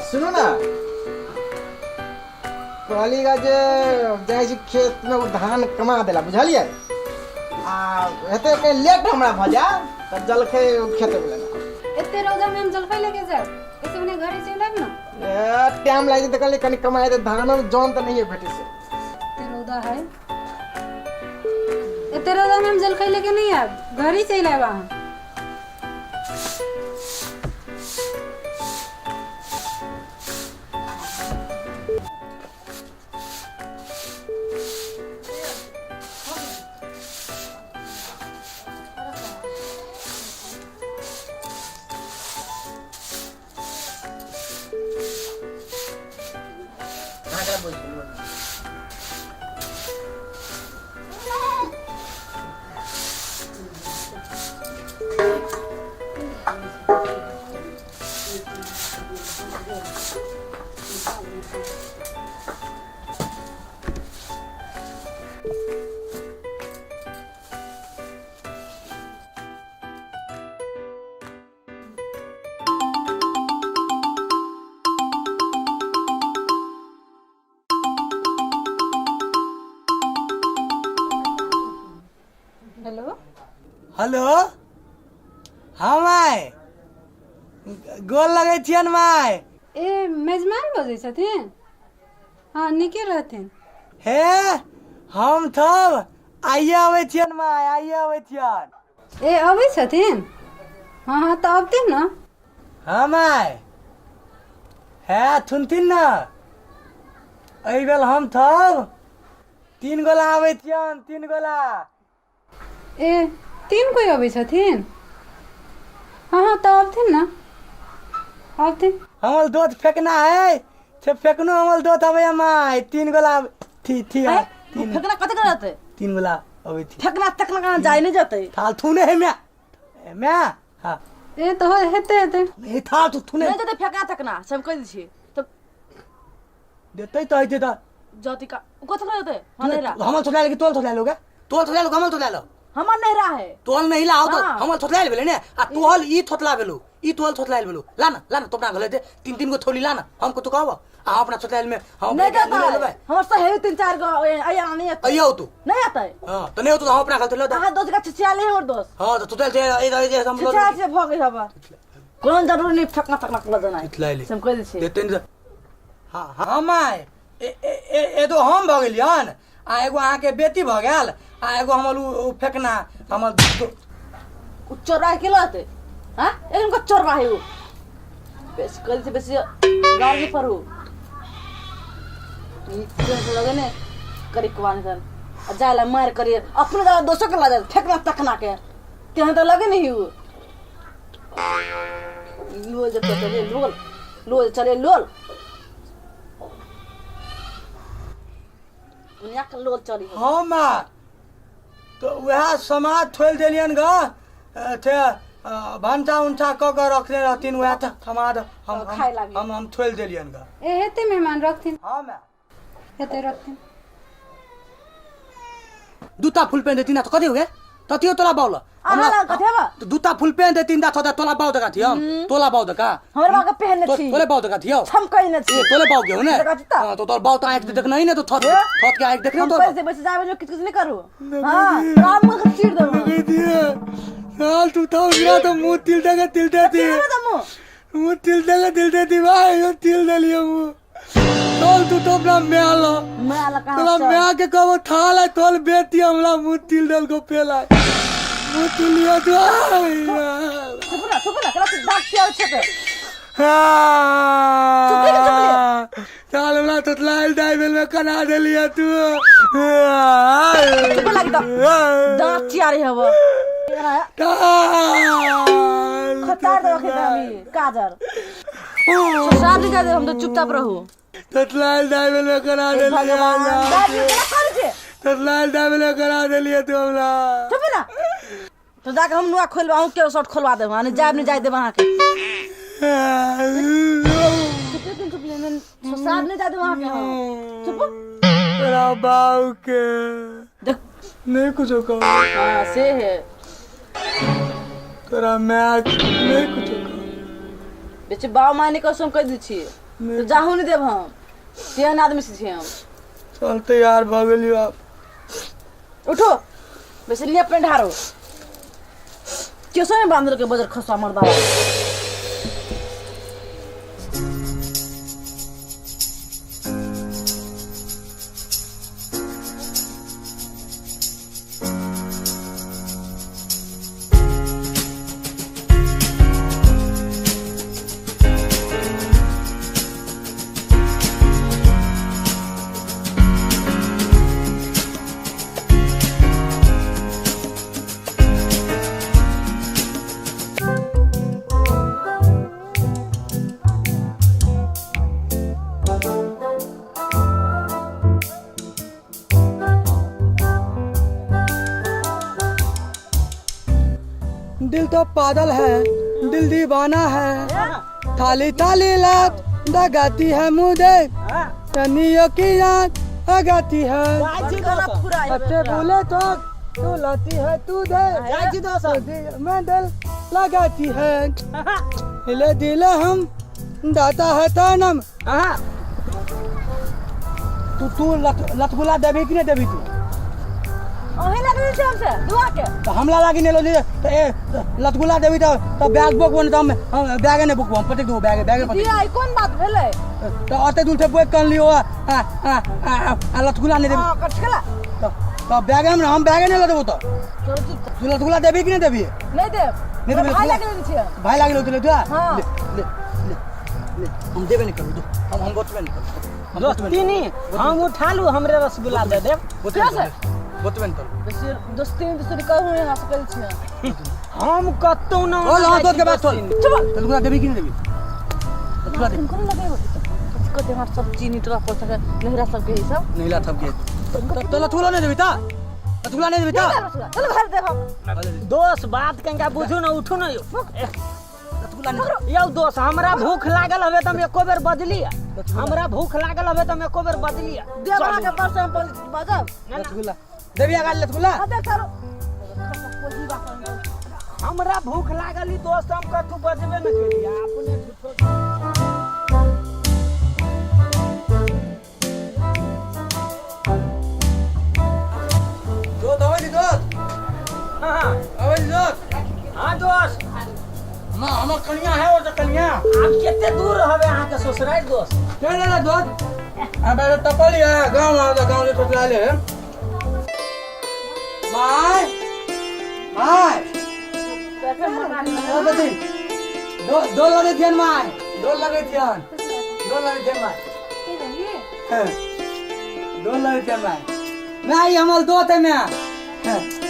सुनू ने, कहली गा जे जाइ छी खेतमे, ओ धान कमा देला, बुझलियै? आ हेतै कहीं लेट हमरा भऽ जाय तऽ जलखै खेतमे लेना। एते रौदामे हम जलखै लेके जायब? एसे मने घरे चलि आयब ने। ए, टाइम लागि जेतै, कहली कनि कमाइ दे धान, जन तऽ नहिए भेटै छै। एते रौदा है, एते रौदामे हम जलखै लेके नहि आयब, घरे चलि आयब अहाँ। हेलो। हेलो, हाँ माय, गोर लगै छियनि माय। ए, मेजमान बजै छथिन? हँ, नीके रहथिन। हे, हम थब आइए अबै छियनि माय, आइए अबै छियनि। ए, अबै छथिन? हँ हँ, तऽ अबथिन ने। हाँ माय, हे थुनथिन ने, एहि बेर हम थब तीन गोला आबै छियनि, तीन गोला। ए, तीन कोइ अबै छथिन? हँ हँ, तऽ अबथिन ने, अबथिन। हमर दोस्त फेकना है से फेकनो, हमर दोस्त अबै माय, तीन गोला थी थी। आँय? तीन। फेकना कते रहतै? तीन गोला अबै थी। फेकना तकना कहाँ जाय नहीं जतै। थाल थूने है म्या म्या, हाँ। ए, तऽ हेतै हेतै। नहीं, थाल तू थूने नहीं जतै फेकना तकना से हम कहि दै छियै तऽ। देतै तऽ हेतै तऽ। जति का कथि रहतै? हाँ, नहीं रहा। हमर थोड़ा लेके तोल थोड़ा लोगे, तोल थोड़ा लोग, हमर थोड़ा लो। हमर नहीं रहा है। तोल नहीं लाओ तो। हाँ। हमर थोतलायल भेलै ने, आ तोहल ई थोतला भेलो, ई तोहल थोतलायल भेलो। ला ना, ला ना, तो अपना घरे दे, तीन तीन गो थोली ला ना, हमको तो कहबो आ हम अपना थोतलायल में हम नहीं अपना देता लेबै। हमर सहेली तीन चार गो आया नहीं आता। अइयो तू। नहीं आता है। हां, तो नहीं हो तो हम अपना घर लो। अहाँ दोस्त का छिछिया ले हमर दोस्त। हां, तो थोतलायल दे, ए ए, हम छिछिया से भऽ गेल हबा, कोनो जरूरी नहीं फेकना तकना कला देना। थोतलायल से हम कहि दै छियै। देते नहीं। हां हां my, ए ए ए एगो हम भऽ गेलियन आ एगो अहाँके बेटी भऽ गेल आ एगो हमर उ फेकना हमर। उ चोरबा के लते हां, एकदम का चोरबा है उ, बेसी कहि दै बेसी गाड़ी पर उ ई से लगे ने करी कुआन सन आ जाला मार करी अपने दादा दोसर के ला जाए फेकना तकना के तेहन तो लगे नहीं उ लोल जब चले लोल लोल चले लोल दुनिया के लोल चली। हाँ माँ, तो वएह समाज थोड़ि देलियनि ग, थे भनसा उनसा कऽ कऽ रखने रहथिन, वएह तऽ समाज हम खाय लागी। हम थोड़ि देलियनि ग। ए, हेतै मेहमान, रखथिन। हाँ माँ। हेतै, रखथिन। दूटा फुल पेंट देतीन तऽ कथी हो गे ततियो तोला बाउल। अहाँ लग कथी हबा? तो दूटा फुल पेंट देतीन दा तोला बाउ दका थी, हम तोला बाउ दका। हमर बाप के पहनने छी। तोले बाउ दका थी हो। छमकै ने छी। ए, तोले बाउ के हो ने। दका छी तऽ। हां, तो तोर बाउ त आंख देखना ही ने, तो थत थत के आंख देखने हम तो। पैसे बच जाबे जो किछ किछ नहीं करू, हां, राम मुंह के चीर देबो। साल तू तो गिरा तो मुंह तिल दे के तिल दे थी। चीर देबो मुंह। मुंह तिल दे के तिल दे थी भाई, यो तिल दे लियो मुंह। तोल तू तो अपना म्या लो। मैं आला कहाँ तोला से? म्या के कहो थाल है तोल बेटी हमला मुंह तिल दल को पेला मुंह तिल लिया तो। चुप ना, चुप ना, कला दाँत चियर छै ते। चुप ले। साल हमरा तोतलाइल दाइ बेल में कना देलिया तू। चुप लागी तऽ दाँत चियारे हब खतार दे रखे दामी काजर ससुराल नहीं जाते हम तो, चुपचाप रहू। तोतलाइल दाइ बेल में कना हे देलिया। भगवान, दादी केना करै छै? तोतलाइल दाइ बेल में कना देलिया तू हमरा। चुप ना, तो जाके हम नुआ खोलबा, अहूँ के शर्ट खोलवा देब, आ नहीं जायब, नहीं जाय देब अहाँके। चुप लेकिन, चुप लेकिन, ससुराल नहीं जाय देब अहाँके हम, चुप। तोरा बाऊ के देख। नहीं कुछो कहो। हाँ, से है। तोरा माय नहीं कुछो कहो। बेचे बाप माय ने कसम कह दै छी तो जाहू नहीं देब हम तेहन आदमी से छी हम। चल तैयार भऽ गेलियो आब। उठो बेसी लिया अपने ढारो केसो में बांध के बजर खसवा मर्दा। दिल तो पागल है, दिल दीवाना है, थाली थाली लात दगाती है मुझे, तनियों की याद अगाती है, अच्छे बोले तो तू लाती है तू दे दिल में दिल लगाती है, हिले दिल हम दाता है तानम। तू तू लत लतगुला देबी कि नहीं देबी तू? अहीं लगल छै हमसे दुआ के। तो हमला लागी नहीं लो तो ए लतगुला देबी तो तो बैग बुक बन तो हम बैग नहीं बुक हम पटक दो बैग बैग पटक। दिया ई कोन बात भेलै? तो अते दूर से बुक कर लियो आ आ आ आ लतगुला नहीं देबी। हां कटकला। तो बैग हम बैग नहीं लदबो तो। चल चुप। तू लतगुला देबी कि नहीं देबी? नहीं देब। नहीं देबी। भाई लागल छै। भाई लागल होते तू। हां ले ले ले ले हम देबे नहीं करू, हम बतबे नहीं करू। दोस्ती हम उठा लू, हमरे रसगुल्ला दे देब। बतबे नहीं करू। दोस्ती दोस्ती कहू यहाँ से कहै छी। हम कतौ ना। चल हां दोस्त के बात चल। लतगुला देबी कि नहीं देबी? लतगुला देबी। कोन लगे कते हमार सब चीनी टोला पर सके नहिरा सब के ई सब नहीं ला थप के तो लतगुला नहीं देबी ता? लतगुला नहीं देबी ता? चल घर देब हम। दोस्त बात कंका बुझू ना, उठू ना यो। लतगुला नहीं। यौ दोस्त हमरा भूख लागल हवे त हम एको बेर बजली। हमरा भूख लागल हवे त हम एको बेर बजली। देब अहाँ के परसे हम बजब। लतगुला देबी अगाड़ी लतगुला? हां देख करो। हमरा भूख लागल ई दोस्त, हम कथू बजबे न केली अपने झूठो। दोस्त आवे नी दोस्त। हां आवे नी दोस्त। हां दोस्त। हम हम कनिया है और कनिया। आप कते दूर हवे अहाँ के ससुराल दोस्त? चल ले दोस्त। अब टपल है गांव आ गांव से ससुराल है। My my ओ बती दो दो लगे थियन my, दो लगे थियन, दो लगे थियन my, दो लगे थियन my. मैं आई हमल दो थे मैं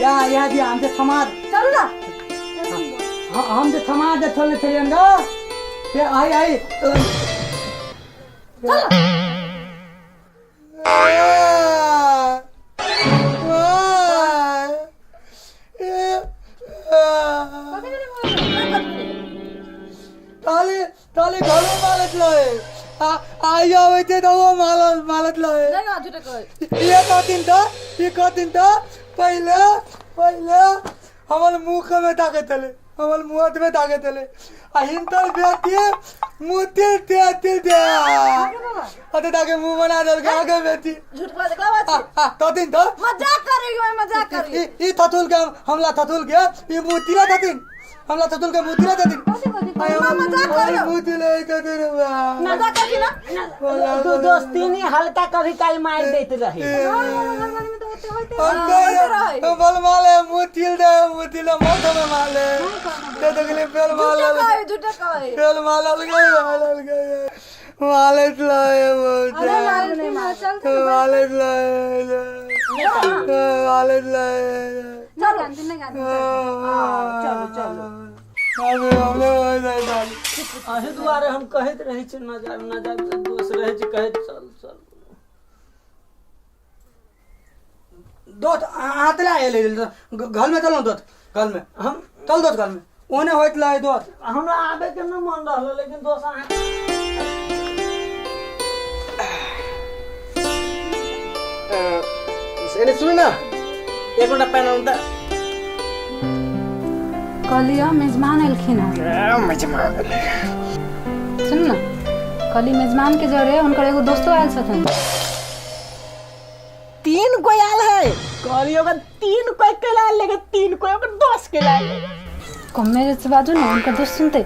या या जी हम जे थमा चलू ना। हम जे थमा दे थोले थियन गा ये आई आई चल। ताली ताली घरो मारत लय आई आवे ते तो वो मारत मारत लय। नहीं ना झूठे कहै। ये कहतिन त ये कहतिन त पहले पहले हमर मुख में ताकत हले, हमर मुंह में ताकत हले आ हिंतर बेटी मुँह ते ते ते अते ताके मुंह बना दल के आगे बेटी झूठ बोल देखला बात। आ ततिन त मजाक करी मैं मजाक करी। ई थतुल के हमला थतुल के ई मुंह तिला ततिन हमला थतुल के मुंह तिला ततिन मजाक करियो। मुंह तिला ततिन मजाक करी ना। तू दोस्ती नी हल्का कभी काल मार देत रही। हम कह बल माले मुंह तिल दे मुंह तिला मत हमें माले दे तो के पेल माले झूठे कहै पेल माले गए माले गए माले लाए अरे मारे नहीं चल माले लाए माले लाए। चल गांधी ने गांधी। चलो चलो अही दुआरे हम कहैत रहै छी न जाब न जाब, दोस्त रहै छी कहैत चल चल। दोस्त आते ला आएले घर में चलो दोस्त घर में हम चल दोस्त घर में ओने होइत लाए दोस्त। हमरा आबे के न मन रहल लेकिन दोस्त अहाँ एने सुन ना एक मिनट पेन आउन त। कहलियो मेजमान एलखिन हन। मेजमान। सुन ना, कहली मेजबान के जरे हुनकर एगो दोस्तो आयल छथिन। 3 कोई आयल है, कहली ओकर 3 कोई के लायल, लेकिन 3 कोई ओकर दोस्त के लायल। कमे से बाजू ना, हुनकर दोस्त सुनते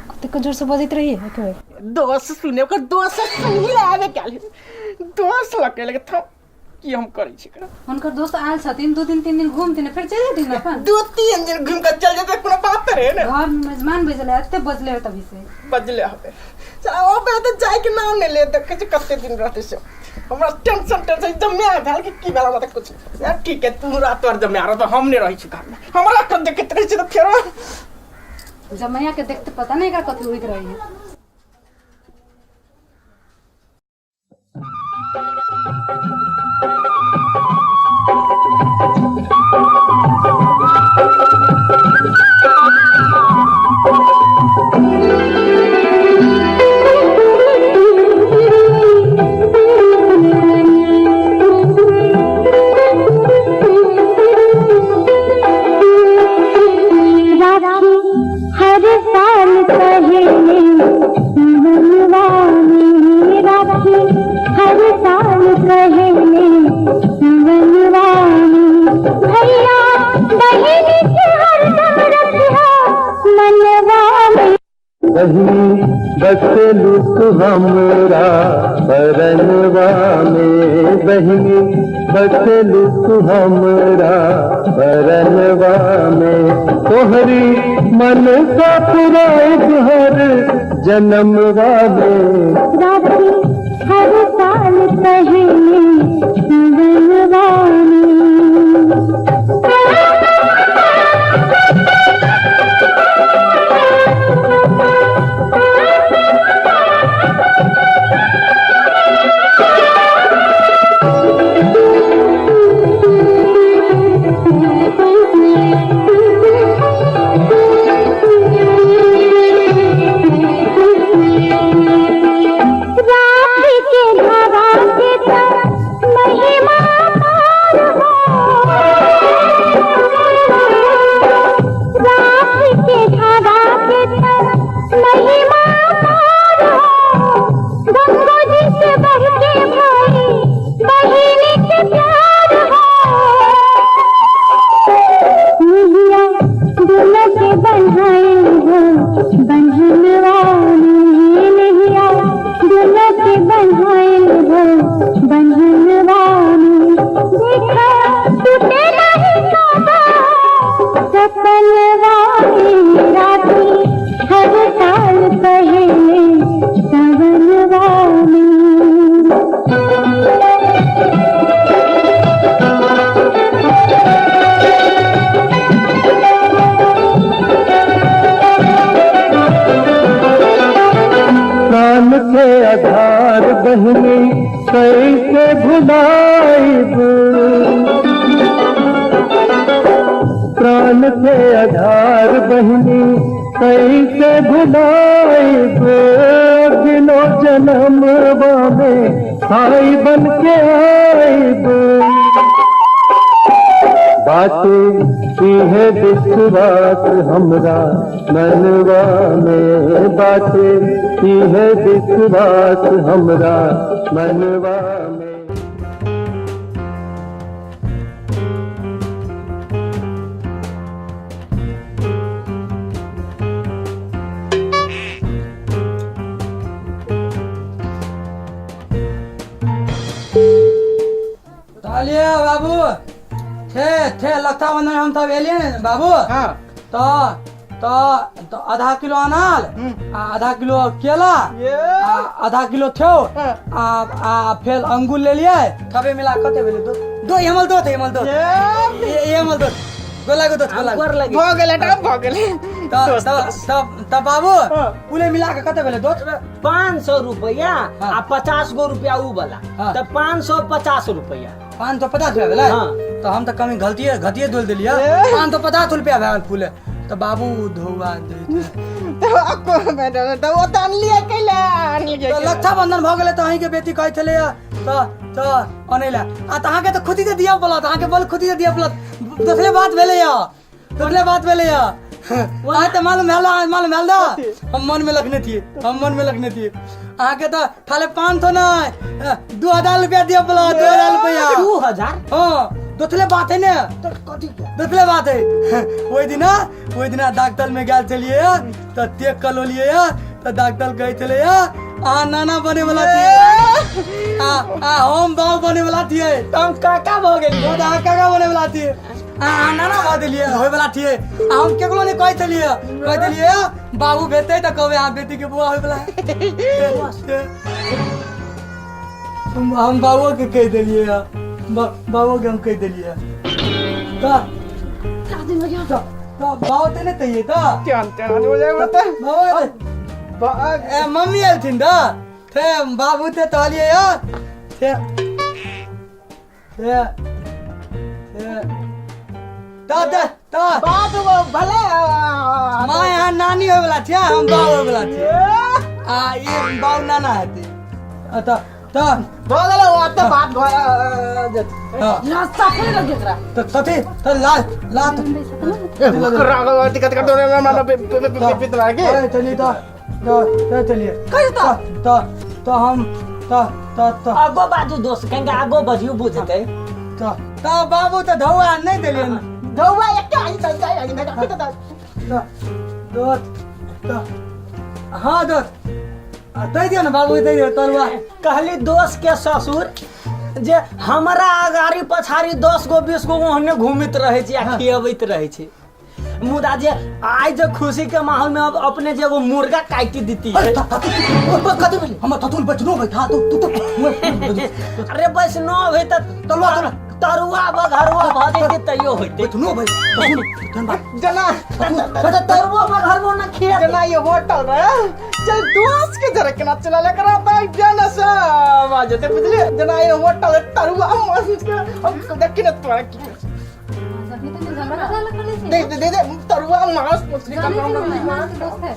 कतेक जोर से बजैत रहिए एक बेर। दोस्त सुने, ओकर दोस्त सुनी आवे के आयल दोस्त लगे लगे थम की हम करै छी एकरा। हुनकर दोस्त आयल छथिन, 2 दिन 3 दिन घूमथिन फेर चलि जेथिन अपन। 2-3 दिन घूम के चल जेतै, कोनो बात रहे ने। घर में मेजबान बजले, एते बजले है तभी से बजले हबे। चल ओ बे तऽ जाय के नाम नहि ले, देखै छी कते दिन रहतै से। हमरा टेंशन टेंशन जम्मे भेल कि की भेल हमरा तऽ कुछ यार। ठीक है, तू रात भर जम्मे रह, हम नहि रहै छी घर में, हमरा कन देखैत रहै छी तऽ फेरो जमैया के देखते पता नहीं एकरा कथी होइत रही है। राखी हर साल पहले मनवानी, राखी हर साल पहले मनवानी, भैया बहन के हरदम रखिया मनवानी। बहिनी बसलु तू हमरा परनवा में, बहिनी बसलु तू हमरा परनवा में, तोहरी मन सा पुराइब हर जनमवा में। राखी हर साल पहले मनवानी। राखी के धागा के तर महिमा पार हो, राखी के धागा के तर महिमा पार हो, गंगा जी से बढ़ के भाई बहन के प्यार हो। मिलिया दुल्हन के बन्हाए हो बंधनवानी, मिलिया दुल्हन के बन्हाए हो बंधनवानी, देखा टूटे नहीं काबा सपनवानी, राखी हर साल पहले सवनवानी। प्राण के आधार बहिनी कैसे भुलाइब, प्राण के आधार बहिनी कैसे भुलाइब, अगलो जन्मवा में भाई बन के आइब। बाटे इहे विश्वास हमरा मनवा में, बाटे इहे विश्वास हमरा मनवा में। कहलिए बाबू थे थे रक्षाबंधन हम सब एलिए ने बाबू। हाँ। तो तो तो आधा किलो अनार आ आधा किलो केला ये। आ आधा किलो ठेउ हाँ। आ आ फेर अंगूर लेलिए, थबे मिला कते भेलै? दो दो हेमल दो हेमल दो ये। ये हेमल दो गोला गो दो गोला गोर लगी। भऽ गेलै टा भऽ गेलै। त त त बाबू हाँ। कुले मिला के कते भेलै दो? 500 रुपया हाँ। आ 50 गो रुपया ऊ वाला। हाँ। तऽ 550 रुपया। 550 रुपया भेलै? हाँ। तऽ हम तऽ कमी गलतिये घटिये डोल देलियै। 550 रुपया भए गेल फूले। तऽ बाबू धौआ दैत। तऽ तऽ ओ तऽ अनलियै कैला अनलियै? तऽ रक्षाबंधन भऽ गेलै तऽ अहींके बेटी कहै छलैया तऽ तऽ अनै लए, आ तऽ अहाँके तऽ खुदी से दिअ पड़त, अहाँके बल खुदी से दिअ पड़त। दोसरे बात भेलैया, दोसरे बात भेलैया। अहाँ तऽ मालूम भेल, अहाँ मालूम भेल दा, हम मन में रखने थिए, हम मन में रखने थिए। अहाँके तऽ खाली 500 नहि, 2000 रुपया दिअ पड़ल, 2000 रुपया। 2000? हाँ, दोसरे बात है ने, दोसरे बात है। ओहि दिना डॉक्टर में गेल छलियै, तऽ टेक कऽ लेलियै, तऽ डॉक्टर कहै छलै, अहाँ नाना बने वाला छियै आ आ हम बाबू बने वाला छियै। तऽ हम काका भऽ गेलियै। तऽ अहाँ काका बने वाला छियै, अहाँ नाना भऽ देलियै, होय वाला छियै। आ हम केकरो नहि कहै छलियै, कहै देलियै बाबू भेटतै तऽ कहबै अहाँ बेटी के बौआ होय वाला है। हम बाबू के कहि देलियै, बाबू के हम कहि देलियै। तऽ तऽ बाबू तऽ नहि तैयै तऽ ध्यान ध्यान हो जाए बता। बाबू ए मम्मी एलथिन तऽ ते बाबू ते कहलियै यौ, ते ते ते तऽ तऽ तऽ बाप वो भले माँ यहाँ नानी होय वाला छियै, हम बाबू होय वाला छियै, आ ई बाबू नाना हेतै। आ तऽ तऽ भऽ गेलै ओ तऽ बात घर हँ। रास्ता खोले लग एकरा। तऽ कथी तऽ ला ला दिक्कत कर दो के। चलिए तऽ तऽ चलिए कहि तऽ तऽ तऽ हम तऽ तऽ तऽ आगो बाजू दोस्त, कनिका आगो बजियौ, बुझतै। तऽ तऽ बाबू तऽ धौआ नहि देलियै। धौआ एकटा आई चल जाय आई नहि तऽ तऽ दोस्त तऽ हाँ दोस्त, आ दै दियौ ने बाबू, दै दियौ तरुआ। कहली दोस्त के ससुर जे हमरा अगाड़ी पछाड़ी 10 गो 20 गो ओहने घूमैत रहै छै आ खियबैत रहै छै, मुदा जे आइ जे खुशी के माहौल में अब अपने जे एगो मुर्गा काटि देती है। हमर ततुल बचनो बैठा तू तू अरे वैष्णव है तऽ तरुआ तरुआ तरुआ बघरुआ भऽ जेतै तैयो होइतै। बचनो भाई ततुल धन्यवाद। जना तऽ तरुआ बघरुआ ना खिया। जना ये होटल रहे चल दोस्त के जरा केना चला ले करा भाई जना सब आ जते बुझलिए। जना ये होटल तरुआ मस्त के हम देखी ना तोरा की जखनी तखनी झगड़ा करै छै। दे दे दे दे तरुआ मांस मछली का जानै नाम छी ने, मेहमान के दोस्त है।